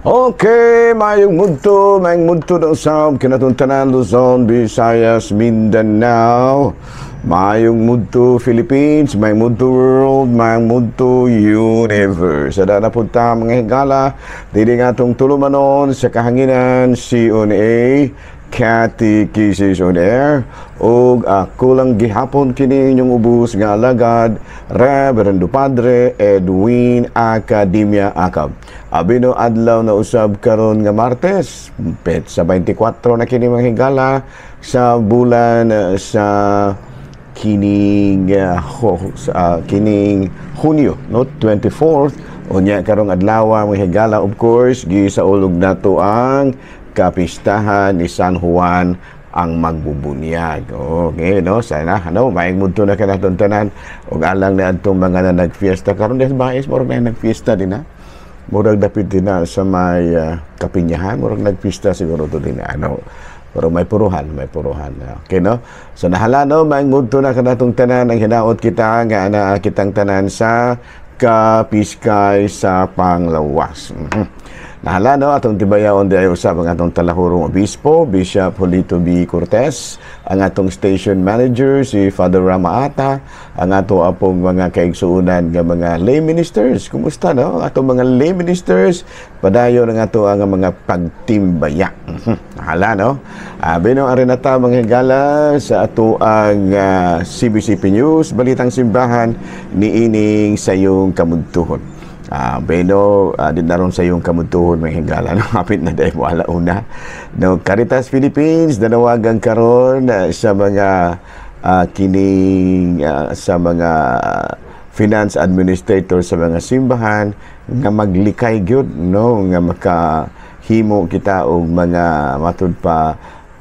Okay, mayong mudto ng usab kanatong tanan, Luzon, Visayas, Mindanao. Mayong mudto Philippines, mayong mudto world, mayong mudto universe. Sa na punta, mga higala, dili nga atong tulumanon sa kahanginan, CONA, Catechesis on Air, ug ako lang gihapon kini inyong ubos nga alagad, Reverendo Padre Edwin Academia Acab. Abino adlaw na usab karon nga Martes, petsa 24 na kini, mga higala, sa bulan sa kining sa kining Hunyo, no, 24th. Unya karong adlaw, mga higala, of course gisaulog nato ang kapistahan ni San Juan ang Magbubunyag. Okay, no? Sana, ano, maayong mudto na kanatong tanan ug alang na atong mga na nagfiesta karon des baes, murag na nagfiesta din na. Murag dapit din na sa may kapinyahan, murag nagfiesta siguro to din na, ano. Pero may puruhan, may puruhan. Okay, no? So nahala, no, maayong mudto na kanatong tanan. Ang hinaot kita nga ana kitang tanan sa kapiskay sa panglawas. Nahala, no, atong tibayaon di ay usab ang atong talahurong obispo, Bishop Julito B. Cortez, ang atong station manager, si Father Rama Ata, ang ato apong mga kaigsuunan nga mga lay ministers. Kumusta, no? Ang atong mga lay ministers, padayon ang ato ang mga pagtimbaya. Nahala, no? Bino ang renata, mga higala, sa ato ang CBCP News, Balitang Simbahan, niining sa iyong kamudtuhon. Beno, din naron sa iyong kamudtuhon, mga higala, no? Hapit na dahil mo alauna. No, Caritas Philippines, danawagan karon sa mga kining sa mga finance administrator sa mga simbahan nga maglikay gyud, no, nga makahimo kita og mga matud pa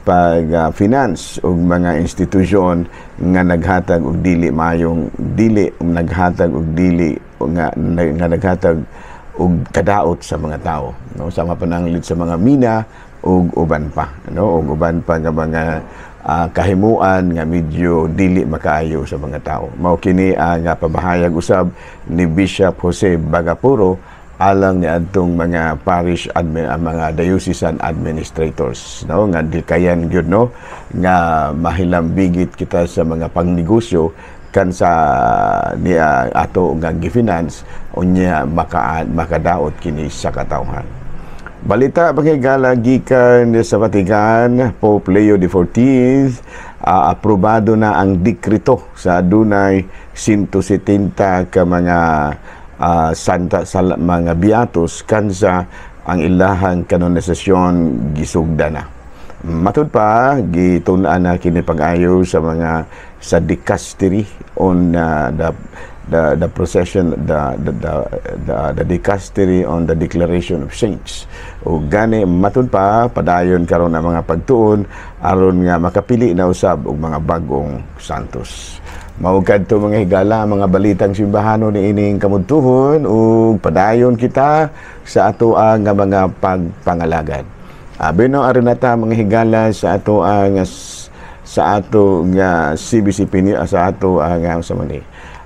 pag finance og mga institusyon nga naghatag og dili mayong dili naghatag og dili nga naghatag og kadaot sa mga tao, no, sa mga pananglit sa mga mina ug uban pa, no, ug uban pa nga mga kahimuan nga medyo dili makaayo sa mga tao. Mao kini ang pamahayag usab ni Bishop Jose Bagapuro alang ni adtong mga parish admin, ang mga diocesan administrators, no, nga dikayan gyud, no, nga mahilambigit kita sa mga pangnegosyo kan sa niya ato nga gifinance unya makadaot kini sa katawhan. Balita, pagkigala, gikan sa Vatican, Pope Leo XIV, aprobado na ang dikrito sa adunay 170 ka mga santa sa mga biatos kansa ang ilahang kanonisasyon gisugda na. Matud pa gitun-an na kini pag-ayo sa mga sa dicastery on the procession the dicastery on the declaration of saints. O gani matud pa padayon karon ang mga pagtuon aron nga makapili na usab og mga bag-ong santos. Mao kadto, mga higala, mga balitang simbahano ni ining kamudtuhon ug padayon kita sa ato ang mga pagpangalagad. Abi no arinata, mga higala, sa ato nga CBCP ni sa ato ang sa mani.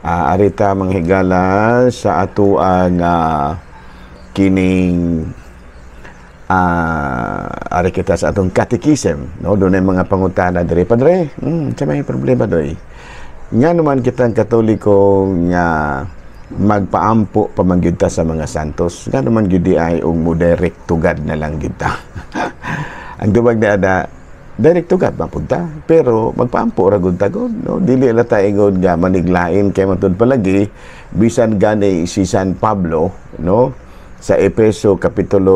Arita, mga higala, sa ato ang kining ari kita sa atong catechism, no, dunay mga pangutana diri, "Padre, sa may problema doy. Nga naman kitang Katoliko nga magpaampo pa man gyud ta sa mga santos? Nga naman gyud di ay og mo direct to God na lang gyud ta?" Ang tubag na ada, direct to God mapunta, pero magpaampo ra gud ta gud, no? Dili ra ta ingon nga maniglain kay matud palagi bisan gani si San Pablo, no, sa Epeso kapitulo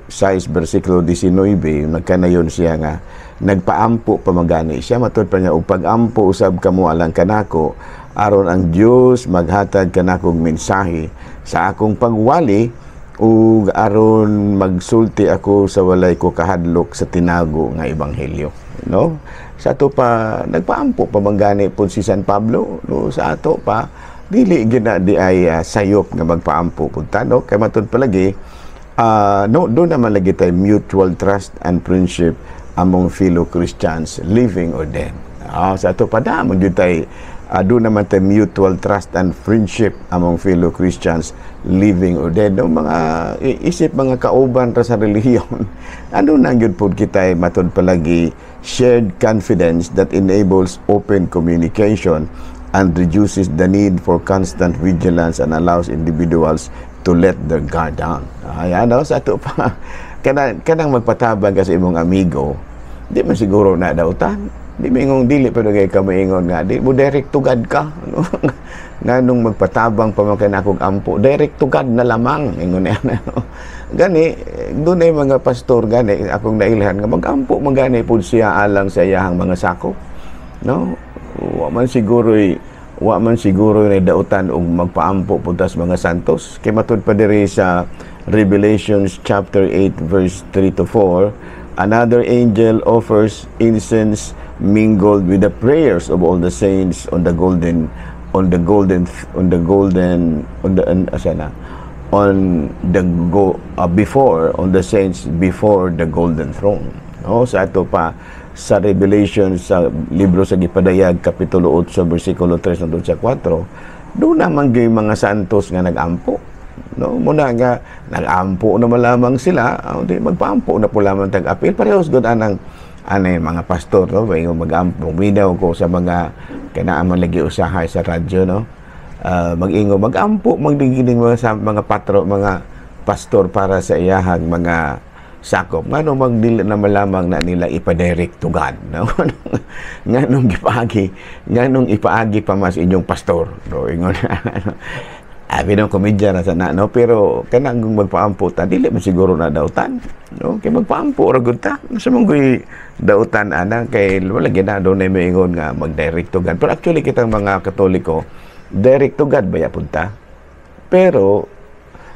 6 bersikulo 19, nagkanayon siya nga nagpaampo pa man gani siya. Matud pa niya, "Og pagampo usab kamo alang kanako aron ang Dios maghatag kanakong mensahe sa akong pagwali ug aron magsulti ako sa walay ko kahadlok sa tinago nga ebanghelyo," no? Sa ato pa nagpaampo pa man gani pud si San Pablo, no? Sa ato pa dili gina di ay sayop nga magpaampo pud ta, no? Kay matud palagi no, do naman lagi tay mutual trust and friendship among fellow Christians, living or dead. Sa ato pa da mo gyud tay Doon naman tayo mutual trust and friendship among fellow Christians, living or dead, no? Mga isip mga kauban ra sa relihiyon, ano nang gyud pud kita, matud palagi shared confidence that enables open communication and reduces the need for constant vigilance and allows individuals to let their guard down. Ay, ano, sa ato pa, kanang magpatabang ka sa imong amigo, di man siguro na dautan. Di mo ingong dili, pero kay ka moingon nga di mo direct to God ka, no? Nganong magpatabang pa man kay nakog ampo, direct to God na lamang ingon niya, no? Gani dunay mga pastor gani akong nailhan nga magampo man gani pud siya alang sa iyahang mga sakop, no? Wa man siguro na dautan og magpaampo pud ta sa mga santos, kay matud pa diri sa Revelations chapter 8 verse 3 to 4, another angel offers incense mingled with the prayers of all the saints on the golden on the on, asa na on the go before on the saints before the golden throne, no? Sa ato pa sa Revelation, sa libro sa Gipadayag, kapitulo 8 bersikulo 3 hangtod sa 4, doon naman gyud mga santos nga nagampo, no? Muna nga nagampo na lamang sila, di magpaampo na po lamang tag-apil. Parehos gud anang anay mga pastor, no? Bayo magampo minaw ko sa mga kanaa man lagi usahay sa radyo, no? Mag-ingo magampo magdigining mga sa mga patro, mga pastor para sa iyahang mga sakop, ngano magdili na malamang na nila ipa-direct to God, no? Nganong gipaagi, nganong ipaagi pa mas inyong pastor, no? Ingon abi ng komedya na sana, no? Pero kanang kung magpaampo ta, dili man siguro na dautan, no? Kay magpaampo ra gud ta sa mong dautan ana, kay wala gyud na doon moingon nga mag-direct to God. Pero actually kitang mga Katoliko, direct to God baya punta. Pero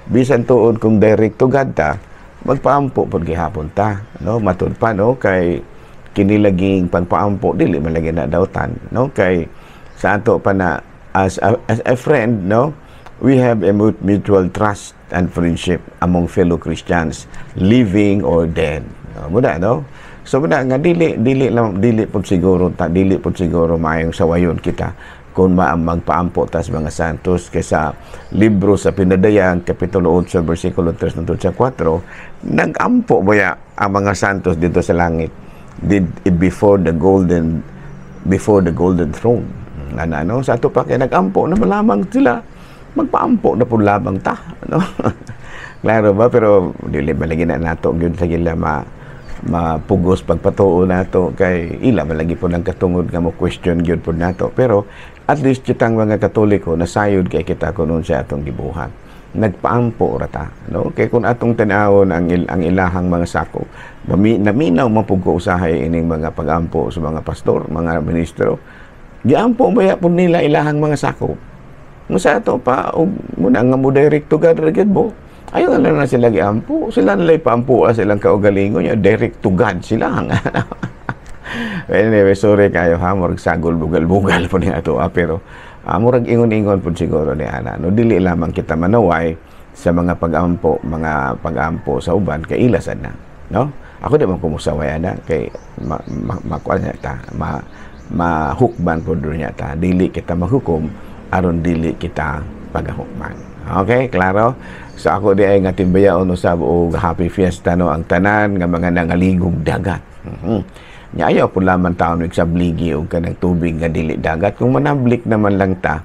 bisan tuod kung direct to God ta, magpaampo pud gihapon ta, no? Matud pa, no, kay kini laging pagpaampo dili man lagi na dautan, no? Kay sa ato pa na as a friend, no, we have a mutual trust and friendship among fellow Christians, living or dead, no? Muna, no? So muna nga dili dili lang dili pud siguro ta, dili pud siguro maayong sawayon kita kung magpaampo ta sa mga santos, kaysa libro sa Pinadayag kapitulo 8 bersikulo 3 hangtod sa 4, nagampo baya ang mga santos dito sa langit did before the golden throne. Ana, no? Sa ato pa, kay nagampo na lamang sila, magpaampo na pud lamang ta, no? Klaro ba? Pero dili ba lagi na nato gyud sa gila mapugos pagpatuo nato, kay ila man lagi po ng katungod nga mo question gyud pud nato. Pero at least kitang mga Katoliko, nasayod kay kita kuno sa atong gibuhat, nagpaampo ra ta, no? Kay kung atong tan-awon ang ilahang mga sako, naminaw man pud ko usahay ining mga pagampo sa mga pastor, mga ministro. Giampo baya pud nila ilahang mga sako mo. Sa ato pa og muna nga mo direct to God ra gyud mo, ayaw na lang na sila giampo. Sila nila ipaampo silang kaugalingon niya, direct to God sila. Anyway, sorry kayo ha, murag sagol bugal-bugal po ni ato, pero murag ingon-ingon po siguro ni ana, no? Dili lamang kita manaway sa mga pag-ampo sa uban, kay ilasan na, no? Ako di man kumusaway ana, kay ma, ma, makuan niya ta, mahukban po niya ta. Dili kita mahukom aron dili kita pagahukman. Okay, klaro? So ako di ay nga timbayaon usab og happy fiesta, no, ang tanan nga mga nangaligog dagat. Nya ayaw po lamang taon og sabligi og kanang tubig nga dili dagat. Kung manablik naman lang ta,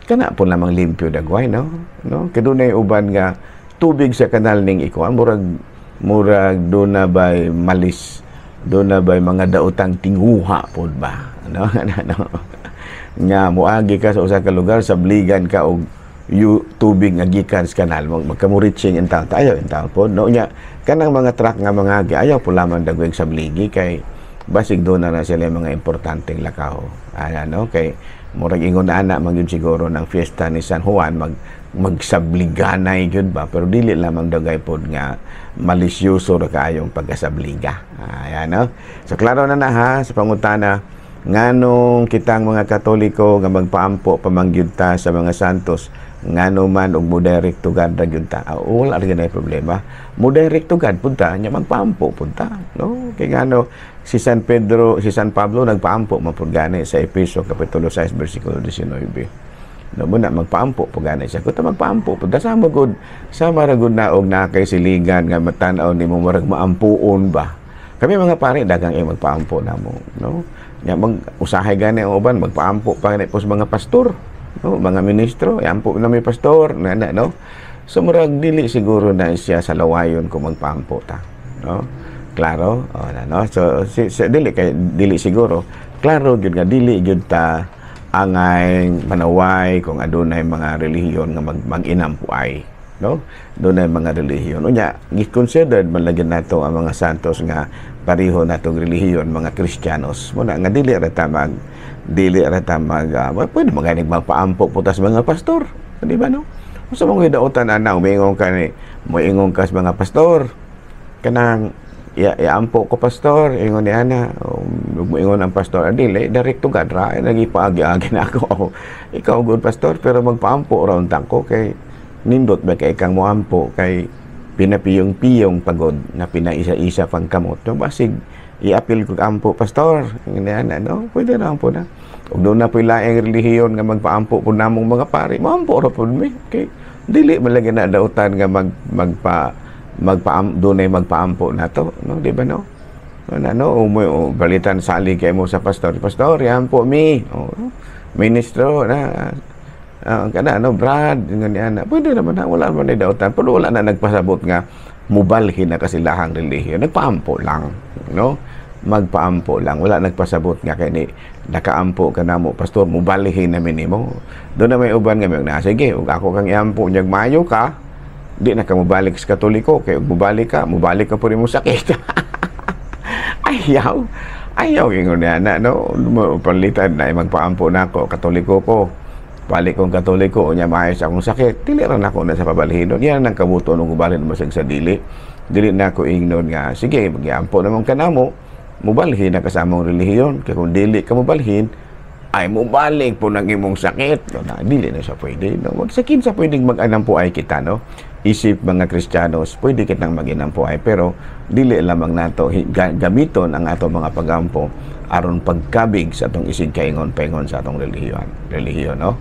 kana po lamang limpyo dagway, no? No? Kay dunay uban nga tubig sa kanal ning ikuan, murag doon na bay malis, doon na bay mga daotang tinguha pod ba, no? No? Nga muagi ka sa usa ka lugar, sabligan ka og tubig nga gikan sa kanal, magkamuriching in town, ayaw in town po, no? Nya kanang mga truck nga mga agi, ayaw po lamang dagweng sabligi, kay basig doon na sila yung mga importanteng lakaw ana, no? Kay murag ingon na ana man gyud siguro ng fiesta ni San Juan, magsabliganay gyud ba, pero dili lamang dagay pod nga malisyoso ra kaayong pagkasabliga. Ayan, no? So klaro na na ha sa pangutana nganong kitang mga Katoliko nga magpaampo pamangyud ta sa mga santos, ngano man og mo direct to God ra gyud ta. Wala ra gyud problema, mo direct to God pud ta nya magpaampo pud ta, no? No? Kay ngano, si San Pedro, si San Pablo nagpaampo man pud gani sa Efeso kapitulo 6 bersikulo 19. No, muna magpaampo po gani siya. Kuta magpaampo po. Sama gud, sama ra gud na og na kay siligan nga matan-aw nimo murag maampuon ba. Kami mga pare, dagang ay magpaampo namo, no? Nya mag usahay gani ang uban magpaampo pa gani po sa mga pastor, no? Mga ministro, iampo na may pastor, na, na, no? So murag dili siguro na siya sa lawayon kung magpaampo ta, no? Klaro? O, na, no? So si, dili kay dili siguro. Klaro gyud nga dili gyud ta angay manaway kung adunay mga relihiyon nga mag-inampuay, no? Dunay mga relihiyon. Unya, gi-considered man lagi nato ang mga santos nga pareho natong relihiyon, mga Kristiyanos. Muna nga dili ra ta mag pwede maganig magpaampo po tas mga pastor, di ba, no? Unsa mong hidautan ana, umingon ka ni moingon ka sa mga pastor, kanang iampo ko, pastor, ingon ni ana, moingon ang pastor, ah, dili direct to God ra nagipaagi-agi na ako. Ikaw good pastor, pero magpaampo ra untang ko kay nindot ba kay kang moampo kay pinapiyong-piyong pagod na pinaisa-isa pang kamot. No, basig iapil ko ampo, pastor, ingon ni ana, no? Pwede na ampo na. Ug doon na po'y laing relihiyon nga magpaampo po namong mga pari, moampo ra pud mi. Okay. Dili man lagi na dautan nga mag magpa magpaam dunay magpaampo nato, no, di ba, no? Ano, no, umoy o, balitan sali kay mo sa pastor. "Pastor, iampo mi." Oh, ministro na kana, no, Brad, ingon ni ana. Pwede naman na, wala man na dautan. Pero wala na nagpasabot nga mubalhin na kasilahang relihiyon. Nagpaampo lang, no? Magpaampo lang. Wala nagpasabot nga kay ni nakaampo ka namo, pastor, mubalhin na nimo. Doon na may uban nga may na sige, ug ako kang iampo nyag maayo ka, di na ka mobalik sa Katoliko kay ug mobalik ka pud mo sakit. Ayaw. Ayaw ingon niya na, no? Palitan na magpaampo na ako, Katoliko ko. Balik kong Katoliko, unya maayo sa akong sakit. Dili ra nako na sa pabalhinon. Yan ang kabuto nung gubalhin mo sa dili. Dili na ako ingnon nga, sige, magiampo naman ka namo, mubalhin na kasamong relihiyon. Kaya kung dili ka mubalhin, ay mubalik po ng imong sakit. No, na, dili na siya pwede. No? Wag sa kinsa pwedeng mag-anampo ay kita, no? Isip mga Kristiyanos, pwede kitang mag-inampo ay, pero dili lamang nato gamiton ang ato mga pagampo aron pagkabig sa atong isig kaingon paingon sa atong relihiyon. Relihiyon, no?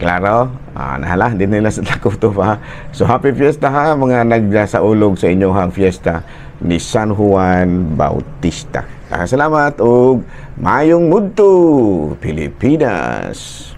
Klaro? Ah, nahala, hindi nila sa takuto pa. So happy fiesta ha, mga nagsaulog sa inyong fiesta ni San Juan Bautista. Salamat ug mayong mudto, Pilipinas.